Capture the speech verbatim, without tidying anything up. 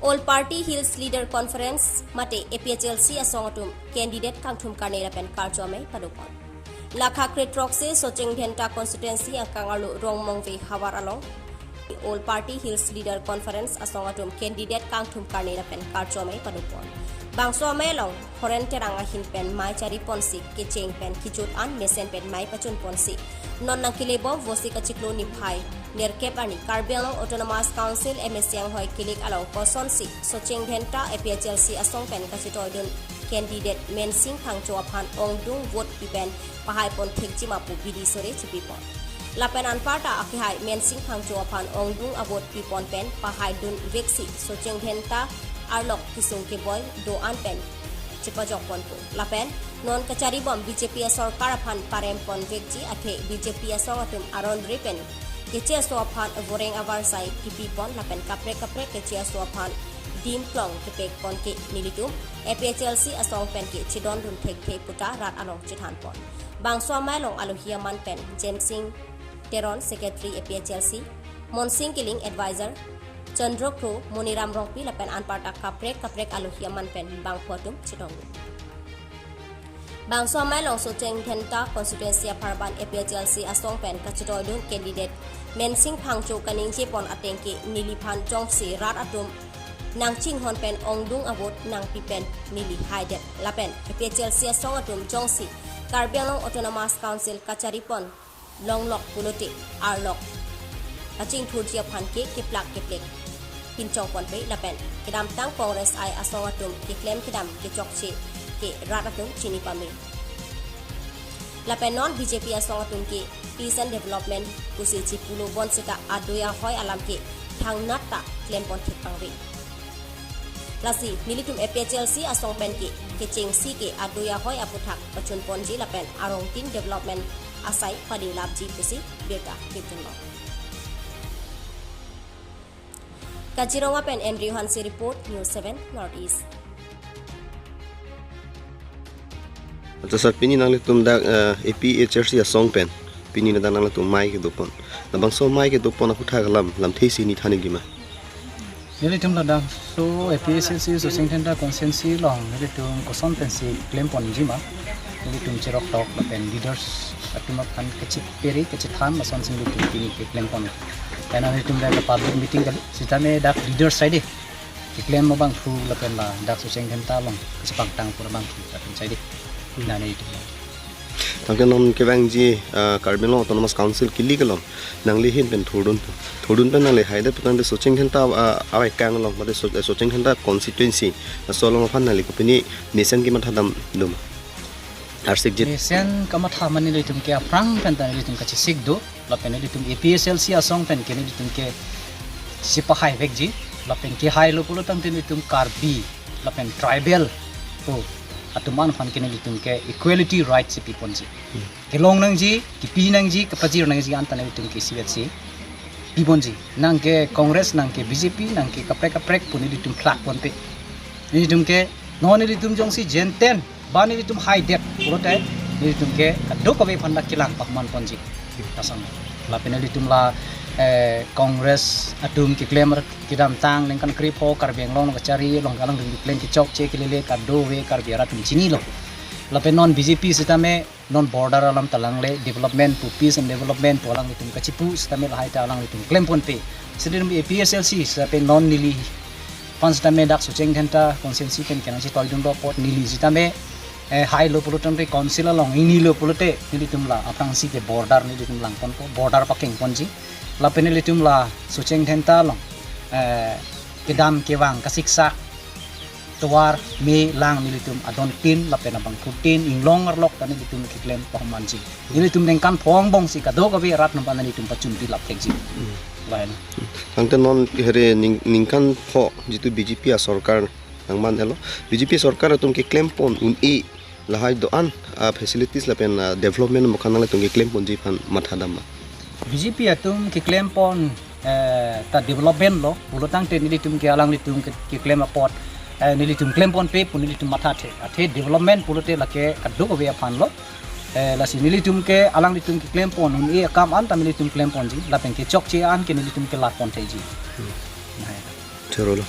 All Party Hills Leader Conference mate A P H L C asong atum candidate kangthum karne lapen karcho amei padopon. Lakha kre throksi Socheng Dhenta constituency angkang arlo Rongmongve havar along All Party Hills Leader Conference asong atum candidate kangthum karne lapen karcho amei padopon. Bangso amei along Horen Terang ahin pen mei charipon si kecheng pen kejut an mesen pen mei pachun ponsi non nangkele bom vosi kachiklo niphai nerkep arni Karbi Anglong Autonomous Council M A C anghoi kilik along kosonsi Socheng Dhenta A P H L C asong pen kachetoidun candidate Mensing Phangcho aphan ongdung vote pi pen pahai pon thekji ma pu bidi sore chipipon. Lapen anparta akehai Mensing Phangcho aphan ongdung avote pipon pen pahaidun veksi Socheng Dhenta arlok kesung keboi do-an pen chepajok ponpo. Lapen non kacharibom B J P asorkar aphan parem pon vekji athe B J P asong atum aron re pen keche aso aphan voreng avarsai kipipon lapen kaprek kaprek keche aso aphan dim klong kepek pon ke nelitum A P H L C asong pen ke chedondun thekthe puta rat along chethan pon. Bangso amei along alohi aman pen Jemsing Teron, Secretary A P H L C, Monsing Killing, Advisor, Chandra Kro, Moniram Rongpi lapen anparta kaprek kaprek alohi aman pen bangpho atum chetong. Bangso amei along Socheng Dhenta constituency apharban A P H L C asong pen kachetoidun candidate Mensing Phangcho kaningje pon ateng ke neliphan jongsi rat atum nangchinghon pen ongdung avote nangpi pen neli haidet lapen A P H L C asong atum jongsi Karbi Anglong Autonomous Council kacharipon longlok pulote arlok kachingthurji aphan ke keplak keplek pinchong ponpe lapen kedamtang Congress I asong atum keklem kedam kechokche ke rat atum chini pame. Lapen non B J P asong atum ke peace and development pusi chipulo bonsita adoi ahoi alam ke thangnat ta klem pon thek pangve. Lasi nelitum A P H L C asong pen ke kechengsi ke adoi ahoi aputhak pachun ponji lapen arongtin development asai padilapji pusi birta kipinlo. Kaziranga pen Andrew Hanse report, News seven North East. Acha sir, pini nanglitum dak, eh, A P H L C asong pen pini ladak nanglitum mei kedopon. Labangso mei kedopon aputhak alam lamthe isi neli than-ikji ma? Nelitum labangso A P H L C Socheng Dhenta constituency along nelitum koson pensi klem ponji ma? Nelitum cherok tok lapen leaders atum aphan kachipere kachethan lasonsi nelitum pini keklem pon. Karena nelitum dak public meeting kali, sitame dak leaders side keklem abangphu lapen ladak Socheng Dhenta along kachepangtang pura abangphu lapen side. Nane itu. Tangte non kevangji, ah, Karbi Anglong Autonomous Council kilik along nangli ahin pen thurdun, thurdun pen nangli haidet putangte Socheng Dhenta, ah, avaikang along mate So-, eh, Socheng Dhenta constituency, ah, aso along aphan nangli kopine mesen kematha dam doma? Arsikjit. Mesen kamatha ma nelitum ke aphrang pen ta nelitum kachesik do. Lapen nelitum A P H L C asong pen ke nelitum ke chepahai vekji. Lapen kehailo pulo tangte nelitum Karbi lapen tribal pu atum an aphan ke nelitum ke equality right si piponji. Hmm. Kelong nangji, kepi nangji, kepajir nangji anta nelitum ke isivet si piponji. Nang ke Congress, nang ke B J P, nang ke kaprek kaprek pu nelitum plak ponpe. Nelitum ke non nelitum jongsi jenten ba nelitum haidet pulote nelitum ke kadokave aphan dak kelang pahman ponji. Kasam. Lapen nelitum la, eh, Congress atum keklem kedamtang ningkan krepho Karbi Anglong kachari along alanglitum keklem kechokche kelele kadokave Karbi arat atum chinilo. Lapen non B J P sitame non border alam ta langle, development pu, peace and development pu alanglitum kachipu sitame lahai ta alanglitum klem ponpe. Sitame A P H L C sitame non neli aphan sitame dak Socheng Dhenta constituency pen kenang chetoidun do apot neli sitame, eh, hailo pulo tangte council along ingnilo pulote nelitum la aphrangsi ke border nelitum lang ponpo, border pakeng ponji. Lapen nelitum la Socheng Dhenta along, eh, kedam kevang kasiksak tovar me lang nelitum adontin lapen abangphutin inglong arlok ta nelitum keklem pahmanji. Nelitum ningkan pho angbong si kadokave arat atum aphan nelitum pachun pilap thekji. Hmm. Lahen. Tangte non here ning-, ningkan pho jitu B J P asorkar nangman elo. B J P sorkar atum keklem pon un-e lahai do-an, ah, facilities lapen, ah, development mokhan nanglitum keklem ponji aphan matha dam ma? B J P atum keklem pon, eh, ta development lo, pulo tangte nelitum ke alanglitum ke, keklem apot, eh, nelitum klem ponpe pu nelitum mathathe. Athe development pulote lake kadokave aphan lo. Eh, lasi nelitum ke alanglitum keklem pon un-e akam anta nelitum klem ponji, lapen kechokche an ke nelitum kelar pon theji. Hmm. Nai. Chorolo.